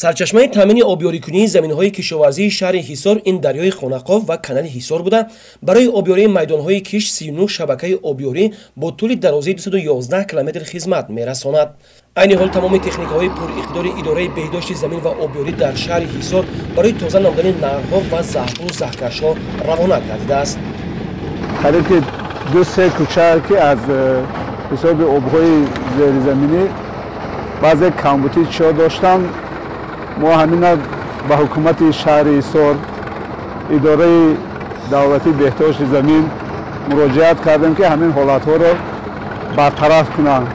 Сарчашмаи таъмини обёрикунии заминҳои кишоварзии шаҳри Ҳисор ин дарёи Хонақоф ва канали Ҳисор буда, барои обёрии майдонҳои кишт 39 шабакаи обёрӣ бо тӯли дарозии 211 километр хизмат мерасонад. Айни ҳол тамоми техникаҳои пуриқтидори идораи беҳдошти замин ва обёрӣ дар шаҳри Ҳисор барои тоза намудани наҳрҳо ва заҳбуру заҳкашҳо равона гардидааст. Қариб ки 2-3 кӯча ки аз ҳисоби обҳои зеризаминӣ баъзе камбутӣ чиҳо доштанд, мо ҳамина ба ҳукумати шаҳри Ҳисор, идораи давлатии беҳдошти замин муроҷиат кардем, ки ҳамин ҳолатҳоро бартараф кунанд.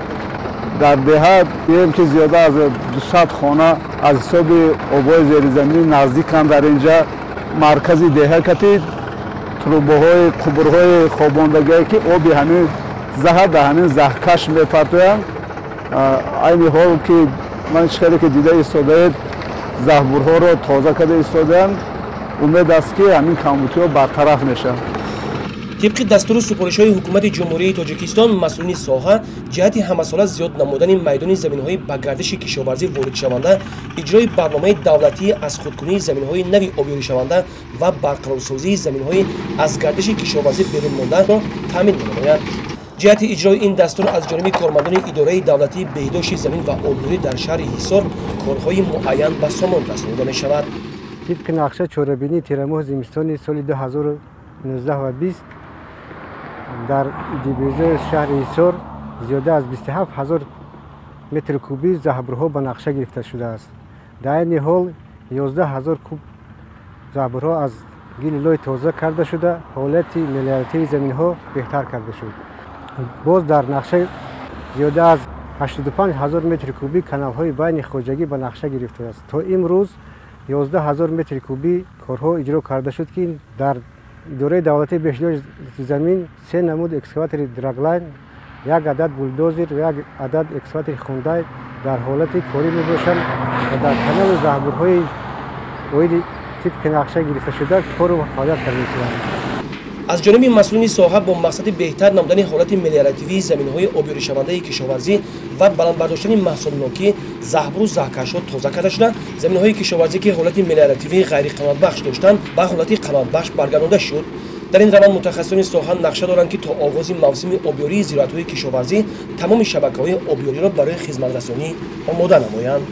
Дар деҳа дием, ки зиёда аз 200 хона аз ҳисоби обҳои зеризаминӣ наздиканд. Дар инҷа маркази деҳа кати трубаҳои қубурҳои хобондагие, ки оби ҳамин заҳр дар ҳамин заҳкаш мепартоянд. Айни ҳол ки ман чӣ хеле ки дида истодаед, заҳбурҳоро тоза карда истодаанд. Умед аст, ки ҳамин камбутиҳо бартараф мешаванд. Тибқи дастуру супоришҳои ҳукумати Ҷумҳурии Тоҷикистон, масъулини соҳа ҷиҳати ҳамасола зиёд намудани майдони заминҳои ба гардиши кишоварзӣ воридшаванда, иҷрои барномаи давлатии аз худкунии заминҳои нави обёришаванда ва барқарорсозии заминҳои аз гардиши кишоварзӣ берун мондаро таъмин менамоянд. Ҷиҳати иҷрои ин дастур аз ҷониби кормандони идораи давлатии беҳдошти замин ва обёрӣ дар шаҳри Ҳисор корҳои муайян ба сомон расонида мешавад. Тибқи нақша чорабинии тирамоҳи зимистони соли 2019 ва 20 дар ДБЗ шаҳри Ҳисор зиёда аз 27 ҳазор метри кубӣ заҳбурҳо ба нақша гирифта шудааст. Дар айни ҳол 11 ҳазор куб заҳбурҳо аз гили лой тоза карда шуда, ҳолати мелиоративии заминҳо беҳтар карда шуд. Боз дар нақша зиёда аз 85 ҳазор метри кубӣ каналҳои байни хоҷагӣ ба нақша гирифтааст. То имрӯз 11 ҳазор метри кубӣ корҳо иҷро карда шуд, ки дар идораи давлатии беҳдошти замин 3 намуд экскаватори драглайн, як адад булдозер ва як адад экскаватори хундай дар ҳолати корӣ мебошанд ва дар каналу заҳбурҳои оиди тибқи нақша гирифташуда кору фаъолият карда мешаванд. Аз ҷониби масъулини соҳа бо мақсади беҳтар намудани ҳолати мелиоративии заминҳои обёришавандаи кишоварзӣ ва баланд бардоштани маҳсулнокӣ заҳбуру заҳкашҳо тоза карда шуда, заминҳои кишоварзӣ, ки ҳолати мелиоративии ғайриқаноатбахш доштанд, ба ҳолати қаноатбахш баргардонда шуд. Дар ин раванд мутахассисони соҳа нақша доранд, ки то оғози мавсими обёрии зироатҳои кишоварзӣ тамоми шабакаҳои обёриро барои хизматрасонӣ омода намоянд.